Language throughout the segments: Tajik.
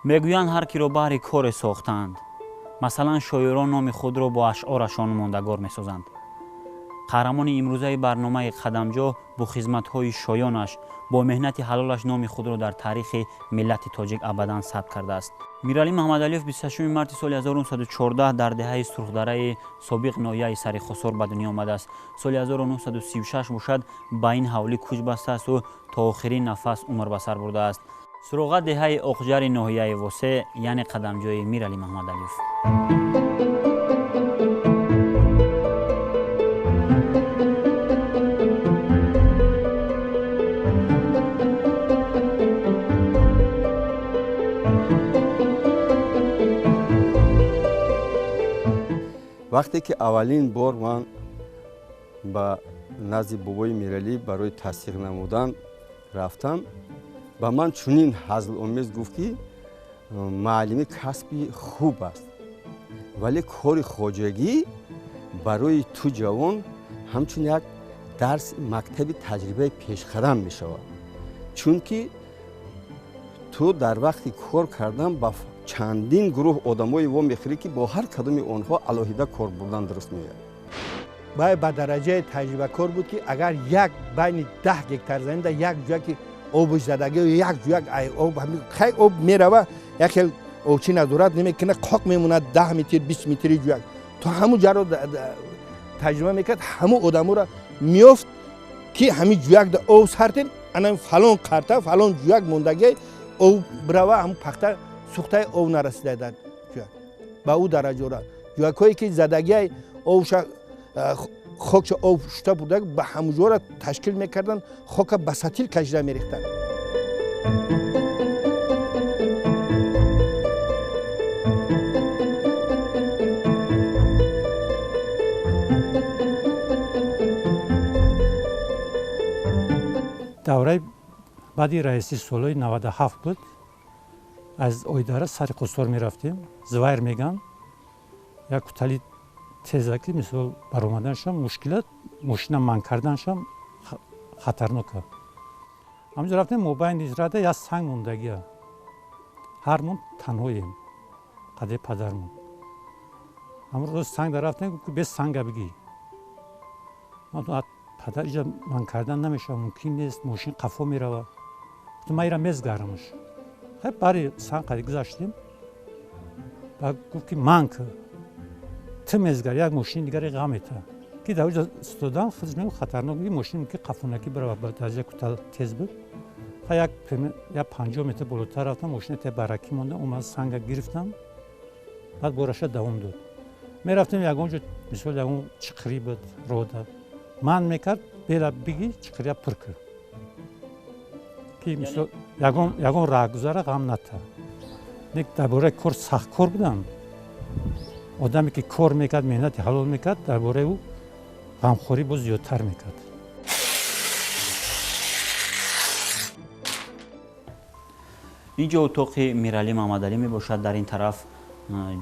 Мегӯянд, ҳар киро баҳри коре сохтаанд. Масалан, шоирон номи худро бо ашъорашон мондагор месозанд. Қаҳрамони имрӯзаи барномаи «Қадамҷоҳ» бо хизматҳои шоёнаш, бо меҳнати ҳалолаш номи худро дар таърихи миллати тоҷик абадан сабт кардааст. Миралӣ Маҳмадалиев 28 марти соли 1914 дар деҳаи Сурхдараи собиқ ноҳияи Сарихосор ба дунё омадааст. Соли 1936 бошад, ба ин ҳавлӣ кӯч бастаасту то охирин нафас умр ба сар бурдааст. Суроға деҳаи Оқҷари ноҳияи Восе, яъне қадамҷои Миралӣ Маҳмадалиев. Вақте ки аввалин бор ман ба назди бобои Миралӣ барои тасдиқ намудан рафтам, ба ман чунин ҳазломез гуфт, ки муаллимӣ касби хуб аст, вале кори хоҷагӣ барои ту ҷавон ҳамчун як дарси мактаби таҷрибаи пешқадам мешавад, чунки ту дар вақти кор кардан ба чандин гурӯҳ одамое во мехӯрӣ, ки бо ҳар кадоми онҳо алоҳида кор бурдан дуруст меояд. Бай ба дараҷаи таҷрибакор буд, ки агар як байни 10 гектар заминда як ҷоя ки обуш задагӣ, як ҷояк хай об мерава, як хел обчи назорат намекунад, қоқ мемонад, 10 метр, 20 метри ҷояк то ҳамун ҷаро таҷриба мекард, ҳамун одаморо меёфт, ки ҳамин ҷӯякда об сартем, ана фалон қарта, фалон ҷӯяк мондагӣ, об бирава, ҳамун пахта сӯхтаи об нарасида дар ҷӯяк. Ба ӯ дараҷора ҷӯякҳое ки задагиай обша, хокша об шута бурда, ба ҳамуҷора ташкил мекарданд, хока ба сатил кашида мерехтанд. Давраи баъди раисӣ, солҳои 97 буд, аз Ойдара сари Қусор мерафтем. Звайр меган, як кутали теза, ки мисол баромаданашам мушкилат, мошина ман карданашам хатарнока. Ҳамҷо рафтем, мобайни рада як санг мондагия. Ҳармон танҳоем, қадаи падармон. Ҳамон рӯз санг да рафтем, гуфт, бес санга бигӣ. Падар, иҷа ман кардан намешавад, мумкин нест, мошин қафо мерава. Гуфтам, ман ира мезгарамаш. Хай, бари санг қади гузаштем, баъд гуфт, ки ман ки ту мезгар, як мошини дигаре ғам мета, ки дар оҷа истодан худаш мегӯ хатарнок, мошин мумкин қафонакӣ барава, ба дараҷа кутал тез буд. Хай, як 50 метр болотар рафтам, мошина те баракӣ монда, омад, санга гирифтам, баъд бораша давом дод. Мерафтем ягон ҷо, мисол, ягон чиқирӣ буд рода, ман мекард, бела бигӣ, чиқирия пур кар, ки мисол ягон раҳгузара ғам ната. Нек дар бораи кор сахткор будам. Одаме ки кор мекард, меҳнати ҳалол мекард, дар бораи ӯ ғамхорӣ боз зиёдтар мекард. Ин ҷо утоқи Миралӣ Маҳмадалӣ мебошад. Дар ин тараф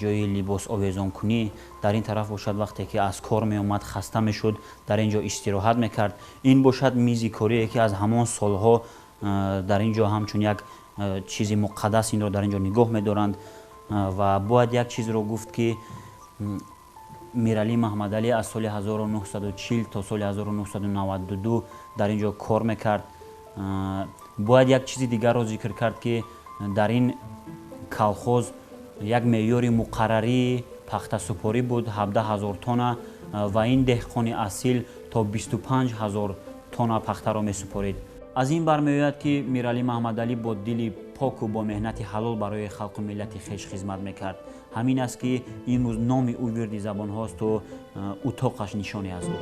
ҷои либос овезонкунӣ, дар ин тараф бошад, вақте ки аз кор меомад, хаста мешуд, дар ин ҷо истироҳат мекард. Ин бошад мизи корие, ки аз ҳамон солҳо дар ин ҷо ҳамчун як чизи муқаддас инро дар ин ҷо нигоҳ медоранд. Ва бояд як чизро гуфт, ки Миралӣ Маҳмадалӣ аз соли 1940 то соли 1992 дар ин ҷо кор мекард. Бояд як чизи дигарро зикр кард, ки дар ин колхоз як меъёри муқаррарии пахтасупорӣ буд, 17 ҳазор тонна, ва ин деҳқони асил то 25 ҳазор тонна пахтаро месупорид. Аз ин бармеояд, ки Миралӣ Маҳмадалӣ бо дили поку бо меҳнати ҳалол барои халқу миллати хеш хизмат мекард. Ҳамин аст, ки имрӯз номи ӯ вирди забонҳоасту утоқаш нишоне аз ӯ.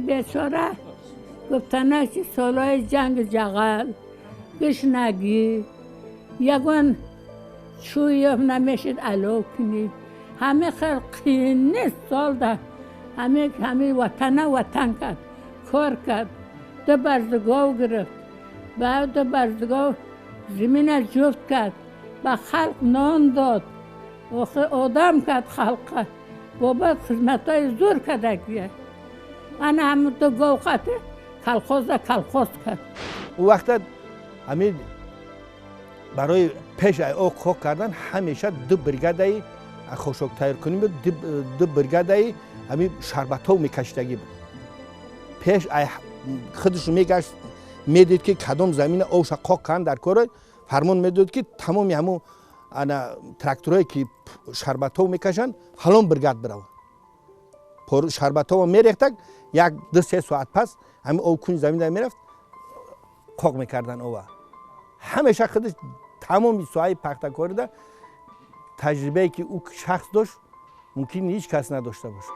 Бечора гуфтанаш, солҳои ҷанг, ҷағал, гушнагӣ, ягон чӯй ёфт намешид алов кунӣ. Ҳамин хел қийин солда ҳамин ватана ватан кард, кор кард, ду барзигов гирифт, ба ду барзигов замина ҷуфт кард, ба халқ нон дод, одам кард халқа. Бобо хизматҳои зур кардагия. Ана ҳамин ду гов қати колхоза колхоз кард. Ӯ вақта ҳамин барои пеш об хок кардан ҳамеша ду бригадаи хошок тайёркунӣ буд, ду бригадаи ҳамин шарбатҳо мекашидагӣ буд. Пеш худаш мегашт, медид ки кадом замина обша қок кан дар кор, фармон медод ки тамоми ҳамун ана тракторое ки шарбатҳо мекашанд фалон бригад биравад. Шарбатҳо мерехтак, як ду се соат пас ҳамин об куни замина мерафт, қоқ мекардан ова. Ҳамеша худаш тамоми соҳаи пахтакорида таҷрибае ки ӯ шахс дошт мумкин ҳеҷ кас надошта бошад.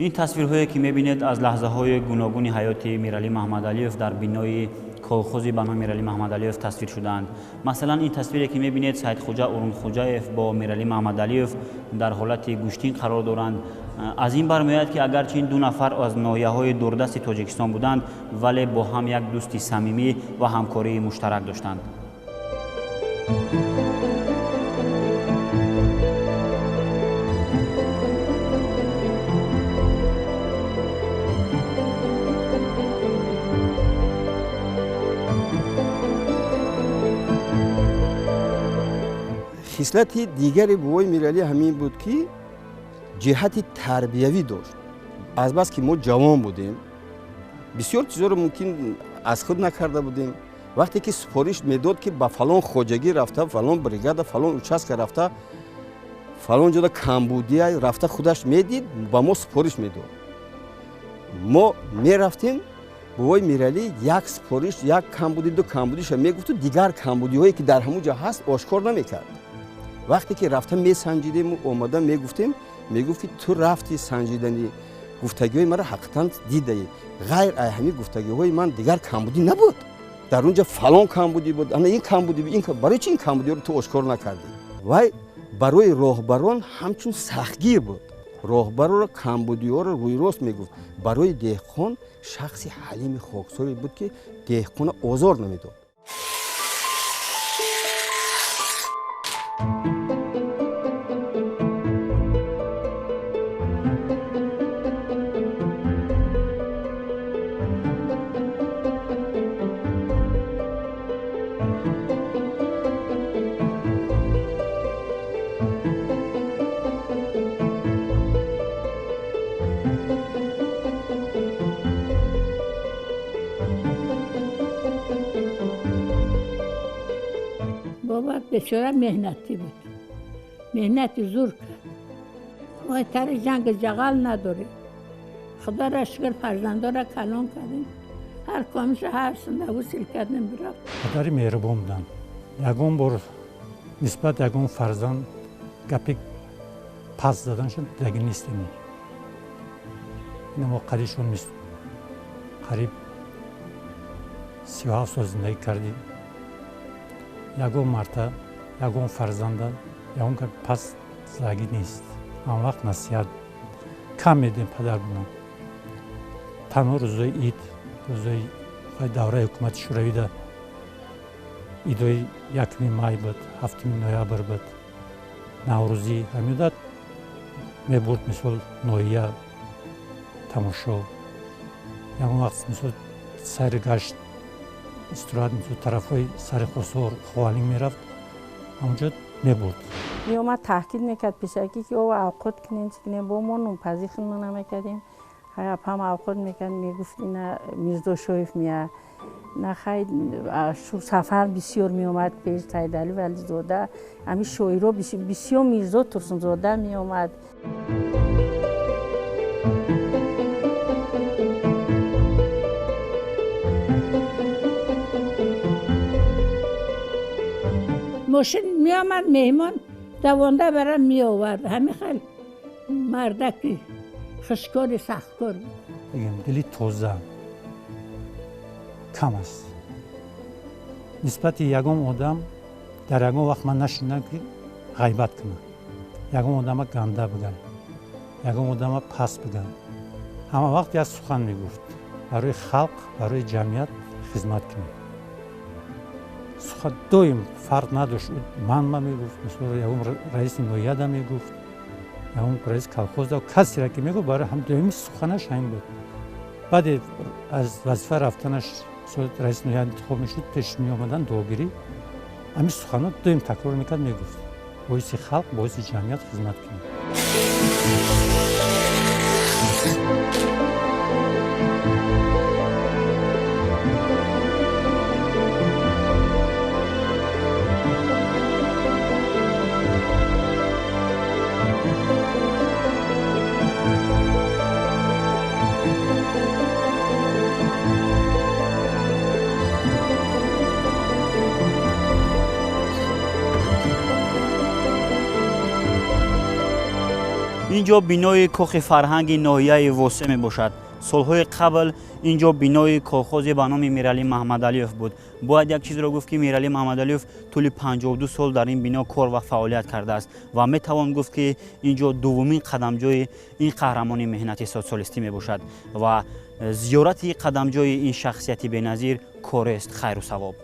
Ин тасвирҳое ки мебинед аз лаҳзаҳои гуногуни ҳаёти Миралӣ Маҳмадалиев дар бинои колхози ба номи Миралӣ Маҳмадалиев тасвир шудаанд. Масалан, ин тасвире ки мебинед, Саидхуҷа Урунхуҷаев бо Миралӣ Маҳмадалиев дар ҳолати гӯштин қарор доранд. Аз ин бармеояд ки агарчи ин ду нафар аз ноҳияҳои дурдасти Тоҷикистон буданд, вале бо ҳам як дӯсти самимӣ ва ҳамкории муштарак доштанд. Хислати дигари бобои Миралӣ ҳамин буд ки ҷиҳати тарбиявӣ дошт. Азбаски мо ҷавон будем, бисёр чизоро мумкин аз худ накарда будем. Вақте ки супориш медод ки ба фалон хоҷагӣ рафта, фалон бригада, фалон участка рафта, фалон ҷода камбудия рафта худаш медид, ба мо супориш медод. Мо мерафтем, бобои Миралӣ як супориш, як камбудӣ, ду камбудиша мегуфту дигар камбудиҳое ки дар ҳамун ҷо ҳаст ошкор намекард. Вақте ки рафта месанҷидему омада мегуфтем, мегуфт ки ту рафти санҷидани гуфтагиҳои маро ҳақиқатан дидаӣ, ғайр аз ҳамин гуфтагиҳои ман дигар камбудӣ набуд. Дар он ҷо фалон камбудӣ буд, ана ин камбудӣ буд, ин барои чи ин камбудиро ту ошкор накардӣ? Вай барои роҳбарон ҳамчун сахтгир буд. Роҳбарро камбудиҳоро рӯйрост мегуфт. Барои деҳқон шахси ҳалими хоксоре буд ки деҳқона озор намедод. Бечора меҳнатӣ буд, меҳнати зур кард. Мо тари ҷанги ҷағал надорем. Худоро шукр фарзандора калон кардем, ҳар комиша ҳар синда гусил кардем бирафт. Падари меҳрубон буданд. Ягон бор нисбат ягон фарзанд гапи пас задан шуд дидаги нестем. Ина мо қарибшон қариб 37 сол зиндагӣ кардем. Ягон марта, ягон фарзанда, ягон гап пас задагӣ нест. Он вақт насиҳат кам медем падар будам. Танҳо рӯзои ид, рӯзои давраи ҳукумати шӯравида идои 1 май буд, 7 ноябр буд, наврӯзӣ ҳамида мебурд мисол ноҳия тамошо. Ягон вақт мисол сайри гашт истироҳат мисол тарафҳои сари Хосор, Ховалинг мерафт, ҳамонҷо мебурд. Меомад таҳкид мекард пешакӣ ки о авқот кунем, чӣ кунем, бо мо нонпазӣ худмо намекардем. Ҳам авқот мекард, мегуфт ина Мирзошоев меяд. На хай сафар бисёр меомад пеш Сайдалӣ Вализода, ҳамин шоиро бисёр Мирзо Турсунзода меомад. Мошин меомад меҳмон, دوانده برام می آورد. همین خیلی مردکی خشکار سختکار بود. بگم دلی تازه کم است. نسبت یگام آدم در یگام وقت من نشنیدم که غیبت کنه، یگام آدم گنده بگن، یگام آدم پس بگن. همه وقت یک سخن میگفت برای خلق، برای جمعیت خدمت کنیم. سخن دویم فرق نداشت. من میگفت مثلا یگام رئیس نویه میگفت، یگام رئیس کلخوز دا، کسی را که میگفت برای هم دویمی سخنش همین بود. بعد از وظیفه رفتنش رئیس نویه انتخاب میشد، پیش می آمدن دعاگیری، همین سخنها دویم تکرار میکرد، میگفت باعث خلق، باعث جمعیت خدمت کنیم. Инҷо бинои кохи фарҳанги ноҳияи Восе мебошад. Солҳои қабл инҷо бинои колхозе ба номи Миралӣ Маҳмадалиев буд. Бояд як чизро гуфт, ки Миралӣ Маҳмадалиев тӯли 52 сол дар ин бино кор ва фаъолият кардааст ва метавон гуфт, ки инҷо дуввумин қадамҷои ин қаҳрамони меҳнати социалистӣ мебошад ва зиёрати қадамҷои ин шахсияти беназир корест хайру савоб.